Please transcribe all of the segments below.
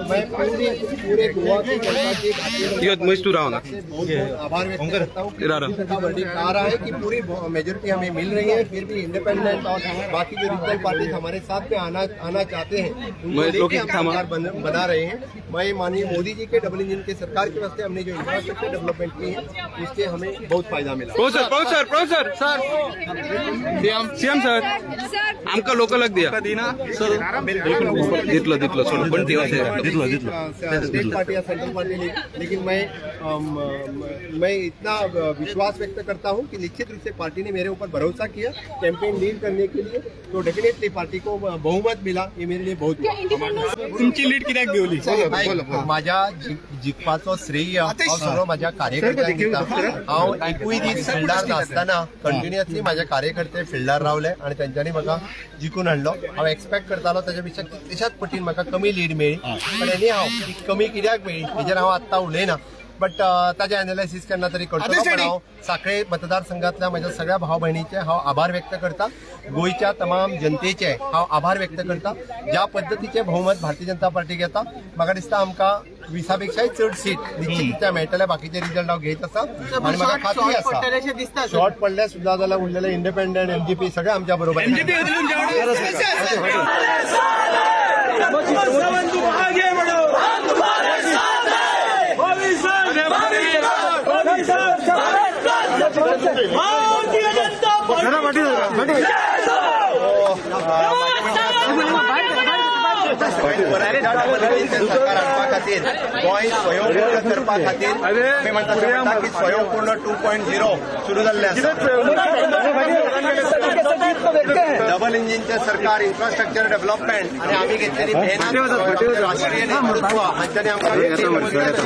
मैं पूरी पूरे गोवा की जनता के यो मजदूर आओ ना। बहुत बहुत आभार व्यक्त करता हूँ कि का वर्डिक्ट आ रहा है कि पूरी मेजोरिटी हमें मिल रही है, फिर भी इंडिपेंडेंट और बाकी जो रीजनल पार्टी हमारे साथ में आना आना चाहते हैं, उनको मैं लेके लोग हम थामा। सरकार बना रहे हैं। मैं माननीय Modi ji K double engine K सरकार के वास्ते हमने जो इंफ्रास्ट्रक्चर डेवलपमेंट की है, उससे हमें बहुत फायदा मिला। Professor, professor, professor sir, CM sir, आमकां लोकलाक दिया। दितलो दितलो, सोड पण दितलो दितलो। स्टेट पार्टी या सेंट्रल पार्टी नहीं, लेकिन मैं इतना विश्वास व्यक्त करता हूं कि निश्चित रूप से पार्टी ने मेरे ऊपर भरोसा किया कैंपेन लीड करने के लिए, तो डेफिनेटली पार्टी को बहुमत मिला, ये मेरे लिए बहुत हुआ। तुमची लीड कित्याक घेवली? माझ्या जिखपाचो श्रेय हांव सगळो माझ्या कार्यकर्त्यांक दिता। हांव एकूय दीस फिल्डार नासतना कंटिन्युअसली माझे कार्यकर्ते फिल्डार रावले आणि तेंच्यांनी म्हाका जिखून हाडलो। हांव एक्सपेक्ट करतालो ताच्या पेक्षा कितल्याशाच पटीन म्हाका कमी लीड मेळ्ळी, पण एनी हांव ती कमी कित्याक मेळ्ळी हेजेर हांव आत्तां उलयना, बट ताजें एनालिसीस केन्ना तरी करतलो। पण हांव साखळे मतदारसंघातल्या म्हज्या सगळ्या भाव भयणीचे हांव आभार व्यक्त करता, गोंयच्या तमाम जनतेचे हांव आभार व्यक्त करता। ज्या पद्दतीचे बहुमत भारतीय जनता पार्टी घेता, म्हाका दिसता आमकां 20 पेक्षाय चड सीट निश्चित मेळटले। बाकीचे रिजल्ट हांव घेत आसा आणि म्हाका खात्री आसा, शॉर्ट पडले सुद्धा जाल्यार उरलेले इंडिपेंडंट, एमजीपी सगळे आमच्या बरोबर। एमजीपी येतली तुमच्या कडेन? आगे बढ़ो, हम तुम्हारे साथ हैं। Modi sir, Modi sir, Bharatiya Janata party. सरकार हाडपा खातीर, गोंय स्वयंपूर्ण करपा खातीर आमी म्हणटा ते म्हणटा की स्वयंपूर्ण 2.0 सुरू जाल्लें आसा। डबल इंजिनचें सरकार, इन्फ्रास्ट्रक्चर डेव्हलपमेंट आनी आमी घेतलेली मेहनत, राष्ट्रीय नेतृत्व हांच्यांनी आमकां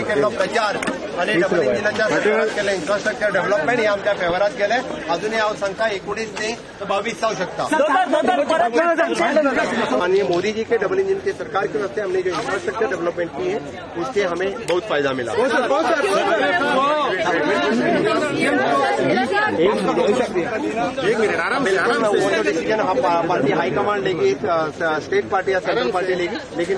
केल्लो प्रचार आनी डबल इंजिनाच्या सरकारान केल्लें इन्फ्रास्ट्रक्चर डेव्हलपमेंट हे आमच्या फेवरात गेले। अजूनही हांव सांगता, 19 न्ही तर 22 जावं शकता। माननीय Modi ji K double engine की सरकार की वजह से हमने जो इंफ्रास्ट्रक्चर डेवलपमेंट की है, उससे हमें बहुत फायदा मिला। एक मिनिट, आराम से, आराम वो से। तो डिसीजन हम पार्टी हाईकमान लेगी, स्टेट पार्टी या सेंट्रल पार्टी लेगी, लेकिन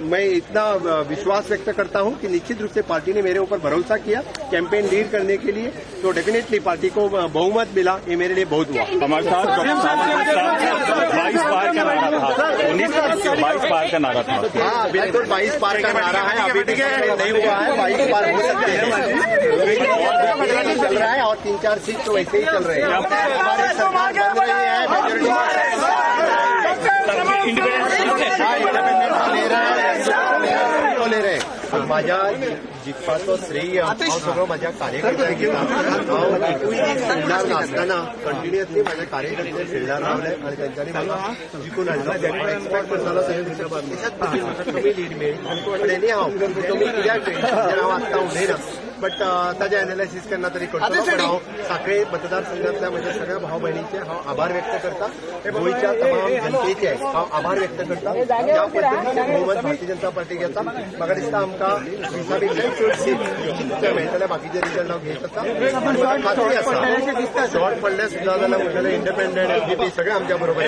मैं इतना विश्वास व्यक्त करता हूं कि निश्चित रूप से पार्टी ने मेरे ऊपर भरोसा किया कैंपेन लीड करने के लिए, तो डेफिनेटली पार्टी को बहुमत मिला, ये मेरे लिए बहुत हुआ। हमारे साथ 22 पार का नारा था, 19 22 पार का नारा था। हाँ बिल्कुल, 22 पार का नारा है, अभी भी नहीं हुआ है, 22 पार हो सकते हैं, चल रहा है और 3-4 सीट तो वैसे ही चल रहे हैं। हमारी सरकार बन रही है, मेजोरिटी इंडिपेंडेंट ले रहे हैं, ले रहे हैं। माझ्या जिखपाचो श्रेय हांव सगळो माझ्या कार्यकर्त्यांक दिता। हांव एकूय दीस फिल्डार नासतना कंटिन्युअसली माझे कार्यकर्ते फिल्डार रावले आनी तेंच्यांनी म्हाका जिखून हाडलो। हांव एक्सपेक्ट करतालो ताच्या पेक्षा कितल्याशाच पटीन म्हाका कमी लीड मेळ्ळी, पण एनी हांव कमी कित्याक मेळ्ळी हेजेर हांव आत्तां उलयना, बट ताजें एनालिसीस केन्ना तरी करतलो। पण हांव साखळे मतदारसंघातल्या म्हज्या सगळ्या भाव भयणीचे हांव आभार व्यक्त करता, गोंयच्या तमाम जनतेचे हांव आभार व्यक्त करता। ज्या पद्दतीचे बहुमत भारतीय जनता पार्टी घेता, म्हाका दिसता आमकां 20 पेक्षाय चड सीट निश्चित मेळटले। बाकीचे रिजल्ट हांव घेत आसा आनी म्हाका खात्री आसा, शॉर्ट पडले सुद्धा जाल्यार उरलेले इंडिपेंडंट, एमजीपी सगळे आमच्या बरोबर।